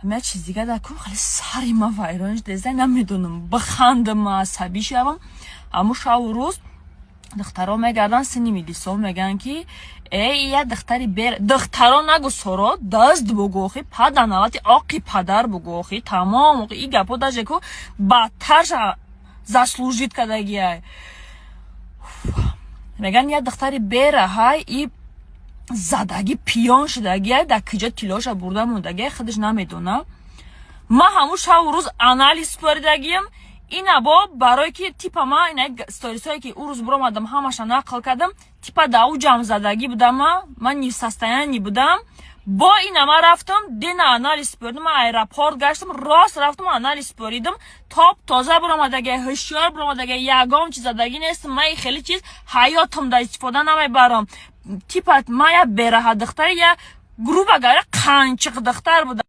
Ҳам як чиз дига дар кун, хеле сари ма вайрон шудеста, намедонам, бихандам, асабӣ шавам. Ҳамун шаву рӯз духтаро мегарданд, сини милисо мегӯянд, ки э, я духтари бер, духтаро нагу, соро даст бугу, охи пада навати оқи падар бугу, охи тамом, охи и гапо даже ку бадтарша заслужить кардагиай. Мегӯянд, я духтари бера ҳай, и задагӣ, пиён шудагиай, дар киҷо тиллоша бурда мондагиай, худаш намедона. Ман ҳамун шаву рӯз анализ споридагиям. Ина бо барое ки типа ма ина сторисое ки ӯ рӯз биромадам, ҳамаша нақл кардам, типа да ӯ ҷамъзадагӣ будама, ман не в состоянии будам. Бо ина ман рафтам, дена анализ споридам. Ман аэропорт гаштам, рост рафтам, анализ споридам, топ тоза биромадагиай, ҳушёр биромадагиай, ягон чиз задагӣ нестам. Ман и хеле чиз ҳаётам да истифода намебарам. Типа ма я бераҳа духтари, я, грубо говоря, қанчиқ духтар будам.